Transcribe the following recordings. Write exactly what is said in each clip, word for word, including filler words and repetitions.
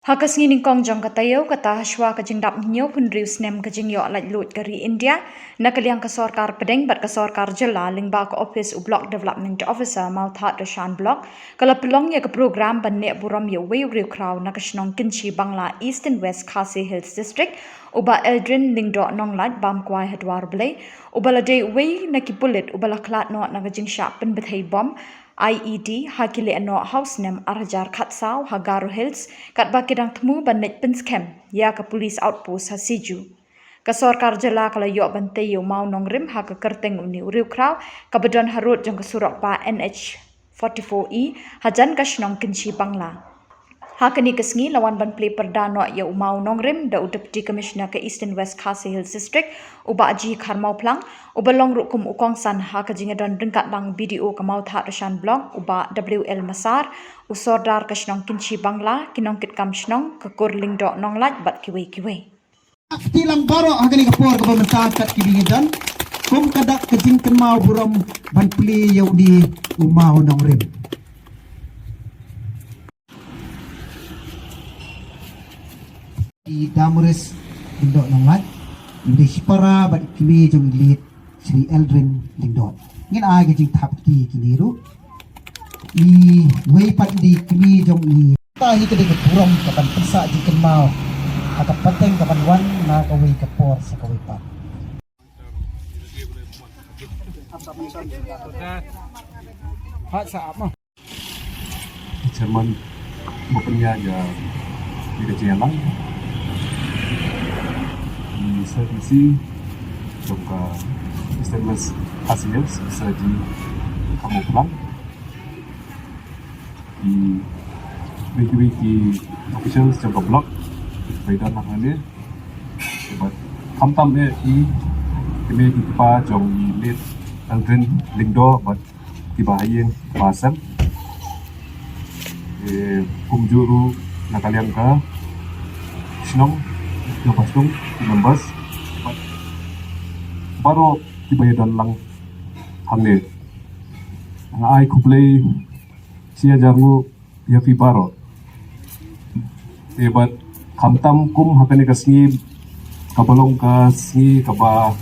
Ha ka sngi nyngkong jong ka taïew kata, hashwa ka jingdap hynñiewphew hynriew snem ka jingïoh laitluid ka ri India, na ka liang ka sorkar pdeng bad ka sorkar jylla lyngba ka ophis u Block Development Officer Mawthadraishan Block, ka la pynlong ïa ka program ban neh burom ïa uwei u riewkhraw na ka shnong Kynshi Bangla, East and West Khasi Hills District, u Bah Eldrin Lyngdoh Nonglait, bam kwai ha Dwar Blei, uba la dei uwei na ki pulit uba la khlad noh na ka jingshah pynbthei bom, I E D, ha ki lehnoh ha u snem ar hajar khatsaw ha Garo Hills, katba ki dang thmu ban leit pynskhem ïa ka police outpost ha Siju. Ka sorkar jylla ka la ïoh ban tei ïa u mawnongrim ha ka kyrteng une u riewkhraw, kaba don harud jong ka surok bah N H forty-four E, hajan ka shnong Kynshi Bangla. Ha kane ka sngi la wan ban plie pyrda noh ïa u mawnongrim da u Deputy Commissioner ka East and West Khasi Hills District, u Bah G Kharmawphlang, uba long ruh kum u kongsan ha ka jingïadon ryngkat lang B D O ka Mawthadraishan Block, u Bah W L Masar, u sordar ka shnong Kynshi Bangla, ki nongkitkam shnong, ka kur Lyngdoh Nonglait bad kiwei kiwei. Kti lang baroh ha kane ka por kaba mynta kat ki bynta kum ka dak ka jingkynmaw burom ban plie ïa une u mawnongrim. I Damaris Lyngdoh Nonglait, i dei shipara bad i kmie jong i late Shri Eldrin Lyngdoh. Ngin ai ka jingthap kti kine ruh. Iwei pat i dei i kmie jong i. Ta hi ka dei ka burom ka ban pynsah jingkynmaw ha ka pateng ka ban wan na kawei ka por sha kawei pat. Chairman ba pynïaid ïa ka jingïalang, i S D C jong ka Eastern West Khasi Hills, i Sir G Kharmawphlang, i kiwei kiwei ki officials jong ka block ba don hangne, bad khamtam eh i kmie ki kpa jong i late Eldrin Lyngdoh bad kiba ha ïing ba sem. Eh, kumjuh ruh na ka liang ka shnong, jong ka shnong, ki members, bad baroh kiba ïadon lang hangne. Nga ai khublei shi hajar nguh ïa phi baroh. Te bad khamtam kum ha kane ka sngi kaba long ka sngi kaba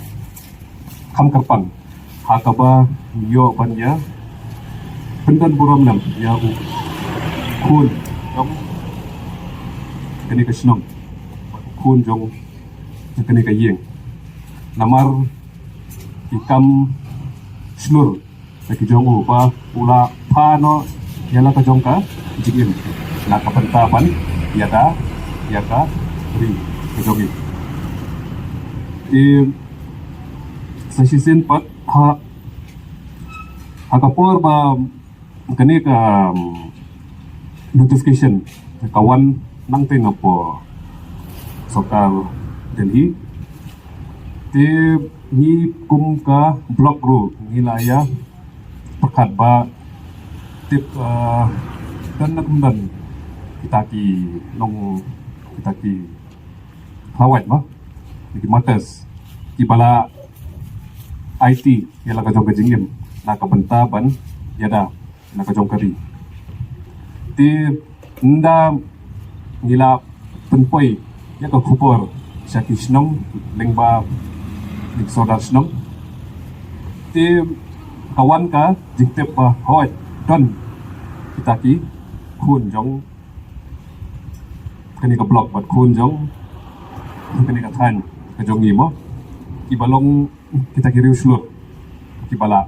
kham kyrpang ha kaba ïoh ban ïa pyndon burom lem ïa u khun jong kane ka shnong, u khun jong kane ka ïing. Namar ki kam shlur na ki jong u ba u la pha noh ïa la ka jong ka jingim na ka bynta ban ïada ïa ka ri ka jong i. Te sa shisien pat ha, ha ka por ba kane ka, um, notification ka wan nangta na pdeng sorkar Delhi. Te ngi kum ka block ruh ngi la ïa pyrkhat ba tip, uh, don na kumdon kita ki long, kita ki hawai ma, ki matters kiba la aiti ïa la ka jong ka jingim na ka bynta ban ïada na ka jong ka ri. Te ynda ngi la pynpoi ïa ka khubor sha ki shnong lyngba ki sordar shnong, te ka wan ka jingtip ba hoi don kita ki khun jong kane ka block bad khun jong kane ka thaiñ ka jong ngi mo, kiba long kita ki riewshlur kiba la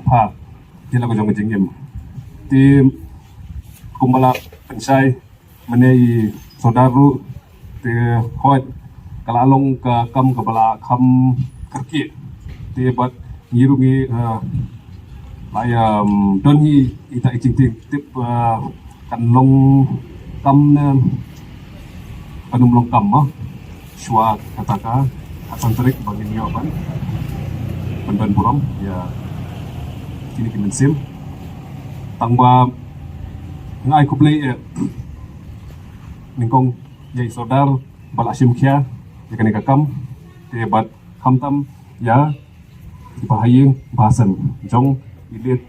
pha ïa la ka jong ka jingim. Te kumba la pynshai mynne i sordar ruh, te hoi ka la long ka kam kaba la kham kyrkieh. Te bad ngi ruh ngi, eh, la ïa, um, don hi ita i jingtip, eh, kan long kam ne kan ym long kam ma shuwa kata ka khatsan tarik ba ngin ïoh ban pyndon burom ïa kine ki mynsiem. Tang ba nga ai khublei eh nyngkong ïa i sordar ba la shim khia ïa kane ka kam, te bad khamtam ïa ki ba ha ïing ba ha sem jong i late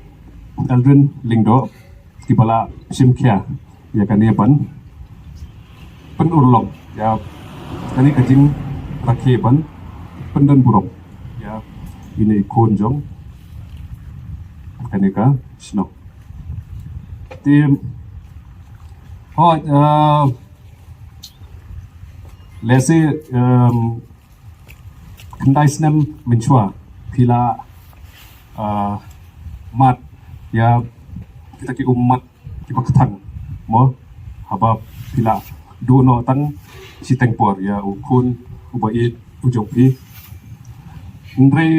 Eldrin Lyngdoh kiba la shim khia ïa kane ban pynurlong ïa kane ka jingrakhe ban pyndon burom ïa ine i khun jong kane ka shnong. Te hooid, eh, lehse, em, khyndai snem mynshuwa phi la, ah, mad ïa kita ki ummat kiba kthang, mo, haba phi la duh noh tang shiteng por ïa u khun uba ïeit u jong phi. Hynrei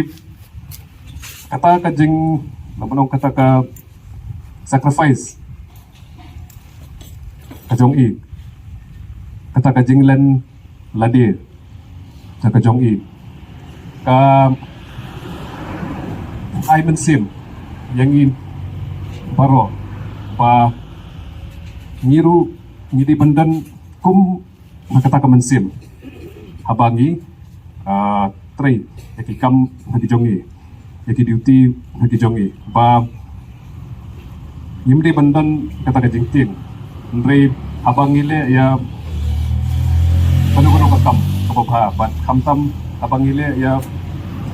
kata ka jing, lada ban ong kata ka sacrifice ka jong i, kata ka jinglen lade ka jong i, ka ai mynsiem ïa ngi baroh ba ngi ruh ngi dei ban don kum na kata ka mynsiem haba ngi, ah, trei ïa ki kam ha ki jong ngi, ïa ki duty ha ki jong ngi, ba ngim dei ban don kata ka jingtieng. Hynrei haba ngi leh ïa kano kano ka kam kaba bha, bad khamtam haba ngi leh ïa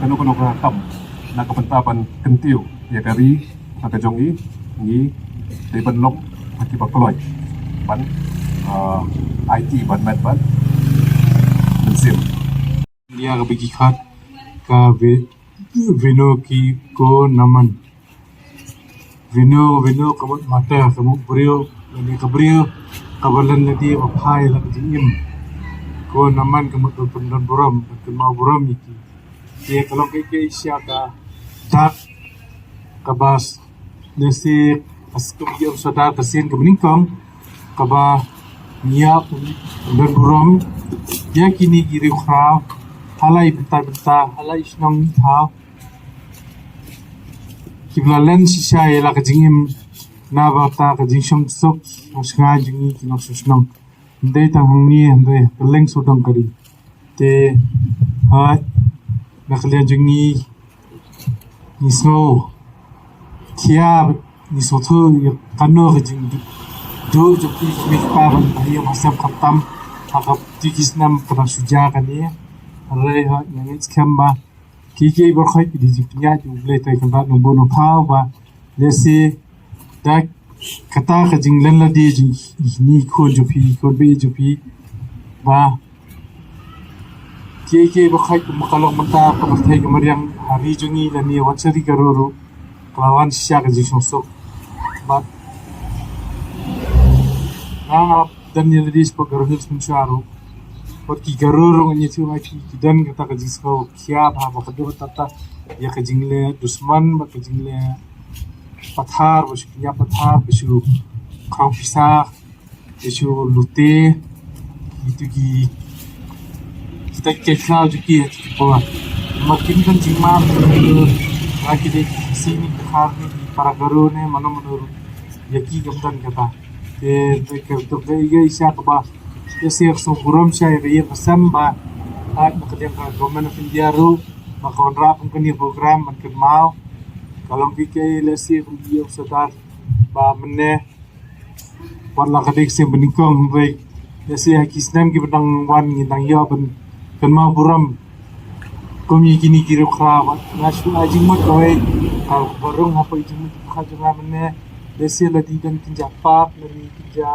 kano kano ka kam na ka bynta ban kyntiew ïa ka ri ha ka jong ngi, ngi dei ban long ha kiba kloi ban, ah, aiti ban met bad mynsiem. Ïa kaba ki khot ka ve-, vino ki ko naman. Vino, vino ka mut mata, ka mut briew, lane ka briew kaba len lade ba phai la ka jingim. Ko naman ka mut ban pyndon burom, ban kynmaw burom ïa ki. Te ka long ka, ka shisha ka dak kaba s-, lehse ka skem ïa u Sordar ka sien kaba nyngkong kaba ngi ïa pyndon burom ïa kine ki riewkhraw ha la i bynta bynta, ha la i shnong i thaw, kiba la len shisha ïa la ka jingim na bynta ka jingsuk suk shnong shngain jong ngi ki nongshong shnong. Hynrei tang hangne, hynrei ha kylleng sawdong ka ri. Te, hooid, na ka liang jong ngi, ngi sngew khia, ngi sngewthuh ïa kano ka jingduh jong ki kmie ki kpa ban ïa ba sem khamtam ha ka ti ki snem ka dang shu jia kane. Hynrei hooid, nga ngeit skhem ba kiei kiei baroh ki dei jingpynïaid jong U Blei, te Kynrad Nongbuh Nongthaw ba lehse da kata ka jinglen lade jong i khun jong phi, i khun ba ïeit jong phi, ba kiei kiei baroh kumba ka long mynta ka pyrthei ka mariang ha ri jong ngi lane wat sha ri Garo ruh ka la wan shisha ka jingsuk suk. Bad nga nga la don ïa lade shapoh Garo Hills mynshuwa ruh. Wat ki Garo ruh ngan ïathuh ïa ki, ki don kata ka jingsngew khia ba, ba ka dei kata ïa ka jingleh dusmon bad ka jingleh pathar, ba shu pynïap pathar, ba shu khang pisa, ba shu lute, itu ki, kita ki khlaw jong ki, ki por. Ma kim don jingmap, ba ki dei ki Khasi ne, ki Khar ne, ki para Garo ne, mano mano ruh, ïa ki kam don kata. Te, te ka, te ka, ïa, ïa, sha kaba, ïa, sha, sha burom sha, ïa, ïa, ka sem ba, ha, na ka liang ka Government of India ruh, ba ka wanrah kum kane program ban kynmaw. Ka long ki, ki, lehse kum ki ïa u Sordar ba mynne. Wat la ka dei ka sien ba nyngkong, hynrei lehse ha ki snem kiba dang wan ngin dang ïoh ban kynmaw burom kum ïa kine ki riewkhraw. Bad nga shu ai jingmut kawei, kaba rung hapoh jingmut jingpyrkhat jong nga mynne, lehse lada don kynja pap, lane kynja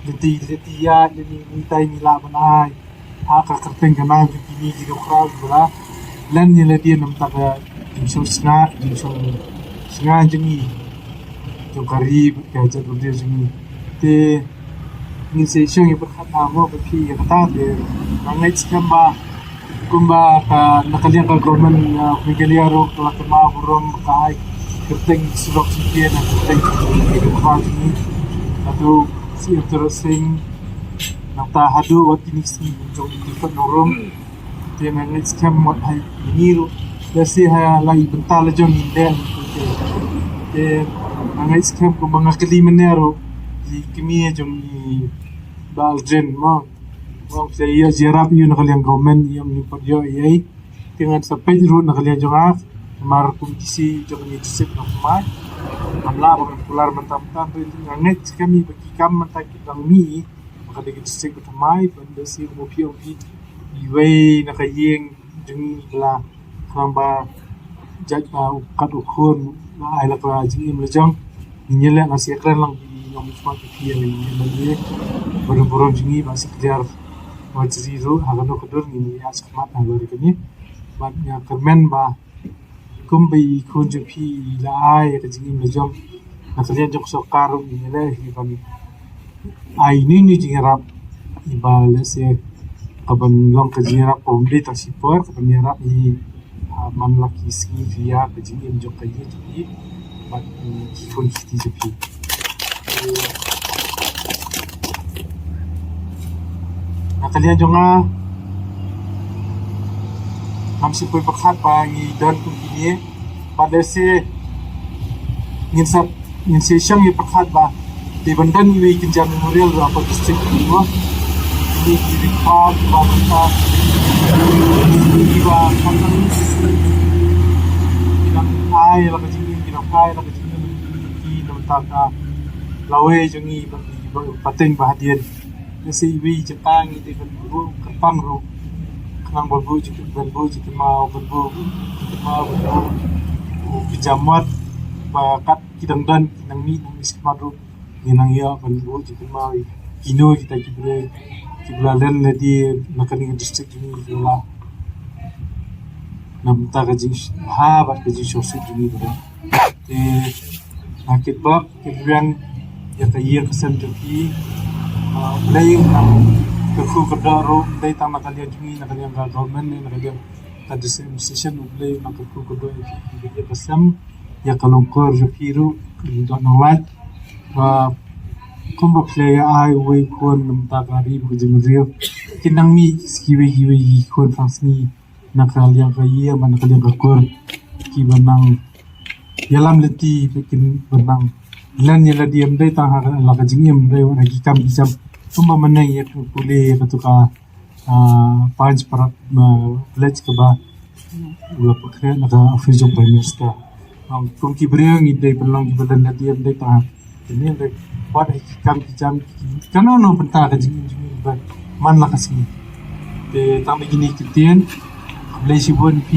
lynti, lynti ïaid, lane ngi tai ngi lah ban ai ha ka kyrteng ka nam jong kine ki riewkhraw kiba la len ïa lade na bynta ka jingsngew sngewsih, jingsngew sngewsih jong ngi, jong ka ri bad ka jaitbynriew jong ngi. Te ngin sa ïashong ïa pyrkhat na mo ba phi ïa kata, te nga ngeit skhem ba kumba ka, na ka liang ka Government, ah, Meghalaya ruh ka la kynmaw burom, ka ai kyrteng surok syntien, na kyrteng ka riewkhraw jong ngi, naduh Syiem Tyrot Sing, nangta haduh wat kine ki sngi jong ki Nongrum. Te nga ngeit skhem wat ha ine ruh, lehse ha la i bynta la jong ngi leh. Te nga ngeit skhem kumba nga kylli mynne ruh, i kmie jong i Bah Aldrin mo, u ong sa ïa jia rap ïa u na ka liang Government, ïa ym pat ïoh ei ei. Te ngan sa peit ruh na ka liang jong nga, namar kum DC jong ngi district Nongkhynnah, ngam lah ban kular mynta mynta, hynrei nga ngeit skhem ïa ba ki kam mynta ki dang mih, ba Ka dei ka district ba thymmai, ban da si mo phi ong phi iwei na ka ïing jong ngi la khnang ba jait ba u kat u khun la ai la ka jingim la jong. Ngi leh nga sia kren lang bi ong smat phi ïa ngi ba ngi burom burom jong ngi ba si kdiar wa jri ruh ha kano ka dur ngi ïa smat ha lori kani. Ban ïa kyrmen ba kum ba i khun jong phi i la ai ka jingim la jong na ka liang jong ka sorkar ruh i leh hi ban ai ni ni jingïarap i ba lehse ka ban long ka jingïarap ka um dei ta shipor ka ban ïarap i, ah, man la ki sngi phi ïa ka jingim jong ka ïing jong i bad ki khun ki kti jong phi. Na ka liang jong nga ngam sngewthuh pyrkhat ba ngi don kum kine. Bad lehse ngin sa, ngin sa shong ïa pyrkhat ba dei ban don iwei i kynja memorial ruh ha ka district ruh. Ini ki ring pa ki ba mynta ki ba mynta ki nang ai la ka jingim, ki nang ai la ka jingim ki nang mynta ka lawei jong ngi ba ki ba pateng ba hadien. Lehse iwei jaka ngi dei ban buh kyrpang ruh. Khnang ban buh jingkyrpang, ban buh jingkyrpang, ban buh jingkyrpang, ban buh jingkyrpang ba kat ki dang don, ki nang mih, nang mih sha khmat ruh. Ngi nang ïa ban buh jingkyrpang ïa kino kita ki briew ki ba la len lade na kane ka district jong ngi ki ba la na bynta ka jingshah bad ka jingsngewsih jong ngi ba. Te nga kitbok kitrwiang ïa ka ïing ka sem jong ki. Ah, Blei u nang kyrkhu kyrdoh ruh, dei tang na ka liang jong ngi, na ka liang ka government ne na ka liang ka district administration, U Blei u nang kyrkhu kyrdoh ïa ki, ïa ka sem, ïa ka longkor jong ki ruh, ka jingdoh nonglait. Ba kumba phi la ïa ai uwei u khun na bynta ka ri bad ka jaitbynriew, kin nang mih kiwei kiwei ki khun phrang sngi na ka liang ka ïing bad na ka liang ka kur, ki ba nang ïalam lynti ba kin ba nang len ïa lade, ym dei tang ha la ka jingim, ym dei wat ha ki kam ki jam. Kumba mynne ngi ïa pule ïa katu ka, ah, Panch Parab, ah, Village kaba u la pynkhreh na ka office jong Prime Minister. Ong kum ki briew ngi dei pynlong ki ba len lade, ym dei tang ha kine, ym dei wat ha ki kam ki jam, ki kano kano bynta ka jingim jong ngi ba man la ka sngi. Te tang da kine ki ktien, khublei shibun.